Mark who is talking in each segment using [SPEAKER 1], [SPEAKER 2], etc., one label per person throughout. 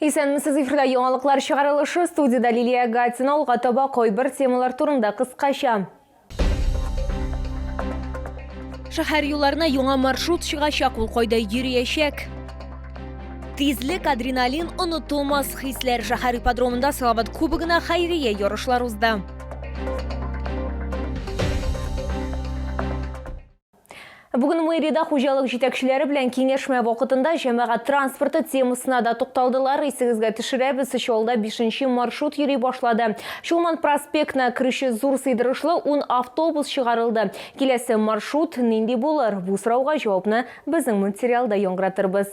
[SPEAKER 1] Исәнмесез, эфирда яңалыклар чыгарылышы, студиядә Лилия Гатина, алга таба кайбер темалар турында кыскача. Шәһәр юлларына яңа маршрут чыгачак, ул кайда йөриячәк? Тизлек, адреналин, онытылмас хисләр. Шәһәр ипподромында Салават Кубогына хәйрия ярышлар узды. Бүген мэриядә хуҗалык җитәкчеләре белән киңәшмә вакытында җәмәгать транспорты темасына да тукталдылар. Исегезгә төшерәбез, Чаллыда бишенче маршрут йөри башлады. Чулман проспектына керүче зур сыйдырышлы ун автобус чыгарылды. Киләсе маршрут нинди булыр? Бу сорауга җавапны безнең материалда яңгыратырбыз.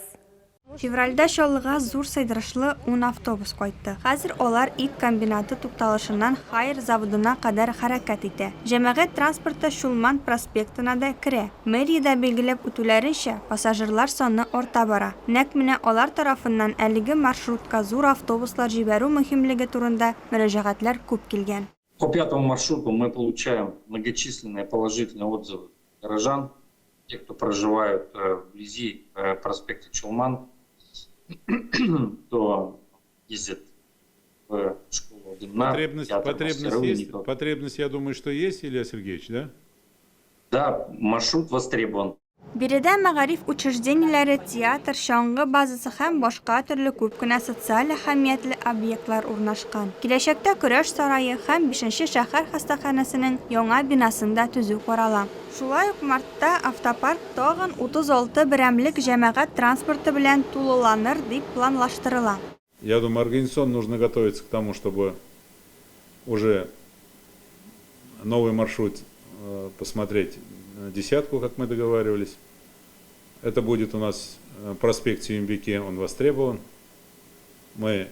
[SPEAKER 2] Февральдә Чаллыга зур сыйдырышлы ун автобус кайтты. Хәзер алар ит комбинаты тукталышыннан Хайер заводына кадәр хәрәкәт итә. Җәмәгать транспорты Чулман проспектына да керә. Мэриядә билгеләп үтүләренчә, пассажирлар саны арта бара. Нәкъ менә алар тарафыннан әлеге маршрутка зур автобуслар җибәрү мөһимлеге турында мөрәҗәгатьләр күп килгән.
[SPEAKER 3] По пятому маршруту мы получаем многочисленные положительные отзывы горожан, те, кто проживают э, вблизи э, проспекта Чулман, кто ездит в школу Дымна,
[SPEAKER 4] Потребность,
[SPEAKER 3] театр
[SPEAKER 4] потребность
[SPEAKER 3] Мастеровые,
[SPEAKER 4] есть?
[SPEAKER 3] не только.
[SPEAKER 4] Потребность, я думаю, что есть, Илья Сергеевич, да?
[SPEAKER 3] Да, маршрут востребован.
[SPEAKER 2] Биредә мәгариф учреждениеләре, театр, чаңгы базасы һәм башка төрле күп кенә социаль әһәмиятле объектлар урнашкан. Киләчәктә Көрәш сарае һәм бишенче шәһәр хастаханәсенең яңа бинасын да төзү карала. Шулай ук мартта автопарк тагын 36 берәмлек җәмәгать транспорты белән тулыланыр дип планлаштырыла.
[SPEAKER 4] Я думаю, организационно нужно готовиться к тому, чтобы уже новый маршрут э, посмотреть э, десятку, как мы договаривались. Это будет у нас э, проспект Сююмбике, он востребован. Мы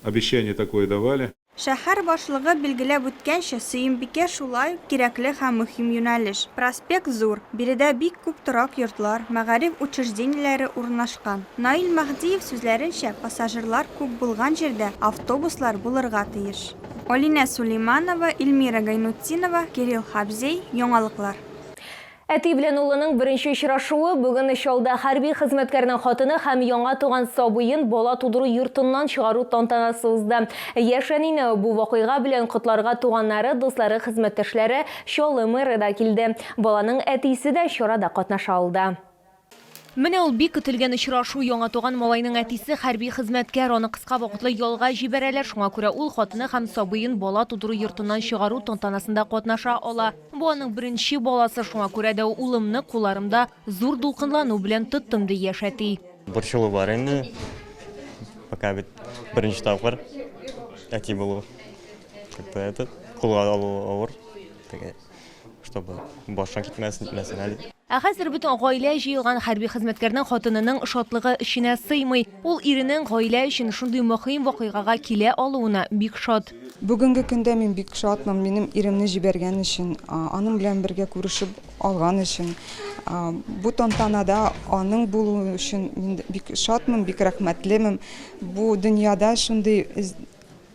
[SPEAKER 4] обещание такое давали.
[SPEAKER 2] Шәһәр башлыгы билгеләп үткәнчә, Сөембикә шулай ук кирәкле һәм мөһим юнәлеш. Проспект зур, биредә бик күп торак йортлар, мәгариф учреждениеләре урнашкан. Наил Мәһдиев сүзләренчә, пассажирлар күп булган җирдә автобуслар булырга тиеш. Алинә Сулейманова, Эльмира Гайнутдинова, Кирилл Хабзей, Яңалыклар.
[SPEAKER 1] Әти белән улының беренче очрашуы бүген Чаллыда хәрби хезмәткәрнең хатыны һәм яңа туган сабыен бала тудыру йортыннан чыгару тантанасы узды. Яшь әнине бу вакыйга белән котларга туганнары, дуслары, хезмәттәшләре, Чаллы мэры да килде. Баланың әтисе дә чарада катнаша алды. Менә ул бик көтелгән очрашу. Яңа туган малайның әтисе хәрби хезмәткәр, аны кыска вакытлы ялга җибәрәләр, шуңа күрә ул хатыны һәм сабыен бала тудыру йортыннан чыгару тантанасында катнаша ала. Бу аның беренче баласы, шуңа күрә дә улымны кулларымда зур дулкынлану белән тоттым, ди яшь әти.
[SPEAKER 5] Борчылу бар инде, пока бит беренче тапкыр әти булу. Как-то этот, кулга алу авыр, теге. Чтобы башың китмәсен, нитмәсен әле.
[SPEAKER 1] Ә хәзер бөтен гаилә җыелган хәрби хезмәткәрнең хатынының шатлыгы эченә сыймый. Ул иренең гаилә өчен шундый мөһим вакыйгага килә алуына бик шат.
[SPEAKER 6] Бүгенге көндә мин бик шатмын, минем иремне җибәргән өчен, аның белән бергә күрешеп алган өчен. Бу тантанада аның булуы өчен мин бик шатмын, бик рәхмәтлемен. Бу дөньяда шундый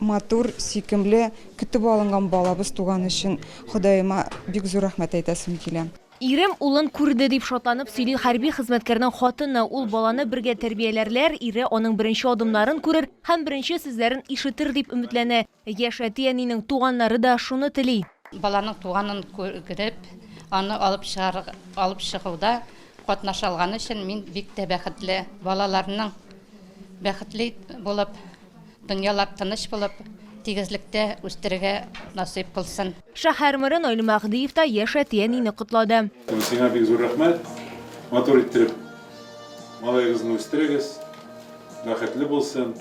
[SPEAKER 6] Матур, сөйкемле, көтеп алынган балабыз туган өчен Ходаема бик зур рәхмәт әйтәсем килә.
[SPEAKER 1] Ирем улын күрде, дип шатланып сөйли хәрби хезмәткәрнең хатыны. Ул баланы бергә тәрбияләрләр, ире аның беренче адымнарын күрер һәм беренче сүзләрен ишетер дип өметләнә. Яшь әти-әнинең туганнары да шуны тели.
[SPEAKER 7] Баланың туганын күреп, аны алып чыгар, алып чыгуда катнаша алган өчен мин бик тә бәхетле. Балаларның бәхетле булып, Дөньялар тыныч булып, тигезлектә үстерергә насыйп кылсын.
[SPEAKER 1] Шәһәр мэры Наил Мәһдиев та яшь әти-әнине котлады.
[SPEAKER 4] Сиңа бик зур рәхмәт. Матур иттереп малаегызны үстерегез. Бәхетле булсын.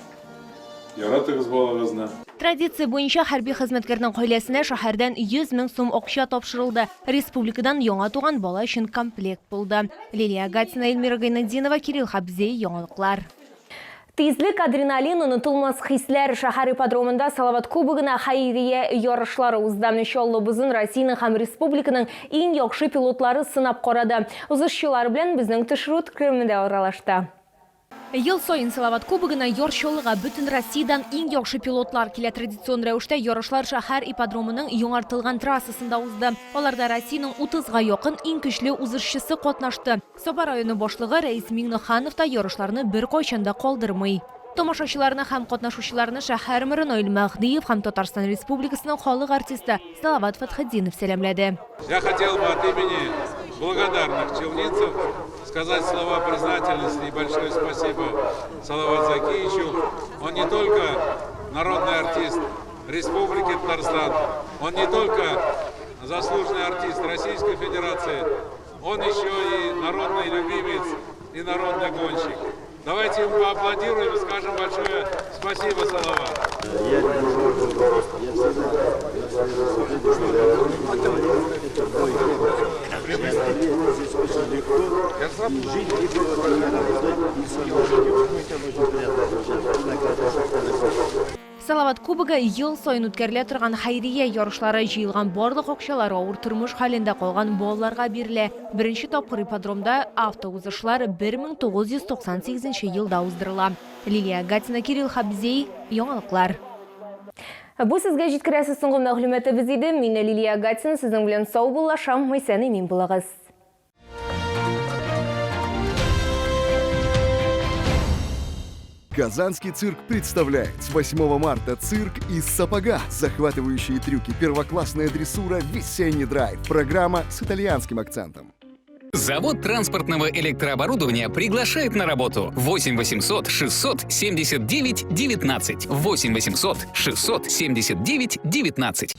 [SPEAKER 4] Яратыгыз балагызны.
[SPEAKER 1] Традиция буенча хәрби хезмәткәрнең гаиләсенә шәһәрдән 100 мең сум акча тапшырылды. Республикадан яңа туган бала өчен комплект булды. Лилия Гатина, Эльмира Гайнетдинова, Кирилл Хабзей, Яңалыклар. Тизлек, адреналин, онытылмас хисләр. Шәһәр ипподромында Салават Кубогына хәйрия ярышлары узды. Чаллы бозын Россиянең һәм республиканың иң яхшы пилотлары сынап карады. Узышчылар белән безнең төшерү төркеме дә аралашты. Ел саен Салават Кубогына Яр Чаллыга бөтен Россиядән иң яхшы пилотлар килә. Традицион рәвештә ярышлар шәһәр ипподромының яңартылган трассасында узды. Аларда Россиянең утызга якын иң көчле узышчысы катнашты. Саба районы башлыгы Рәис Миңнеханов та ярышларны беркайчан да калдырмый. Тамашачыларны һәм катнашучыларны шәһәр мэры Наил Мәһдиев һәм Татарстан Республикасының халык артисты Салават Фәтхетдинов сәламләде.
[SPEAKER 4] Я хотел бы от имени благодарных челнинцев сказать слова признательности и большое спасибо Салават Закиевичу. Он не только народный артист Республики Татарстан, он не только заслуженный артист Российской Федерации, он еще и народный любимец и народный гонщик. Давайте ему поаплодируем и скажем большое спасибо, Салават.
[SPEAKER 1] Салават Кубогы ел саен үткәрелә торган хәйрия ярышлары. Җыелган барлык акчалар авыр тормыш хәлендә калган балаларга бирелә. Беренче тапкыр ипподромда автоузышлар 1998 елда уздырыла. Лилия Гатина, Кирилл Хабзей, Яңалыклар. Бу сезгә җиткерәсе соңгы мәгълүматыбыз иде. Мин Лилия Гатина сезнең белән саубуллашам. Исән-имин булыгыз.
[SPEAKER 8] Казанский цирк представляет с 8 марта цирк из сапога. Захватывающие трюки, первоклассная дрессура, весенний драйв. Программа с итальянским акцентом.
[SPEAKER 9] Завод транспортного электрооборудования приглашает на работу. 8 800 679 19. 8 800 679 19.